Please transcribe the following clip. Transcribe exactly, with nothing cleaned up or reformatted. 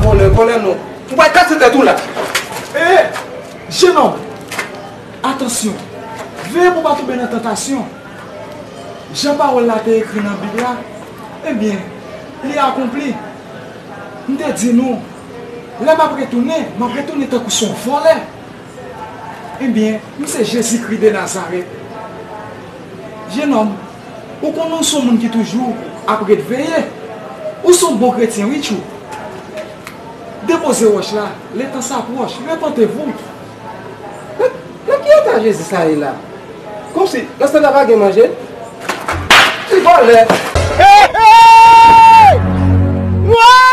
Vòlè, vòlè non. Ou pral kase tèt ou la. E, jenòm, atansyon. Veye pou w pa tonbe nan tantasyon. Jan pawòl la te ekri nan Bib la, ebyen, li akonpli. M te di nou, lè m ap retounen, m ap retounen tankou se yon vòlè. Ebyen, m se Jezikri de Nazarèt. Jenòm, ou konnen w se yon moun ki toujou ap ret veye. Ou se yon bon kretyen, wi, tchou. Depoze wòch la, letan sa pwòch, repantevou. Nan, nan ki eta Jezi sa ye la? Kòmsi, nan sèt la pa gen manje? Ti vòlè! Hey, hey!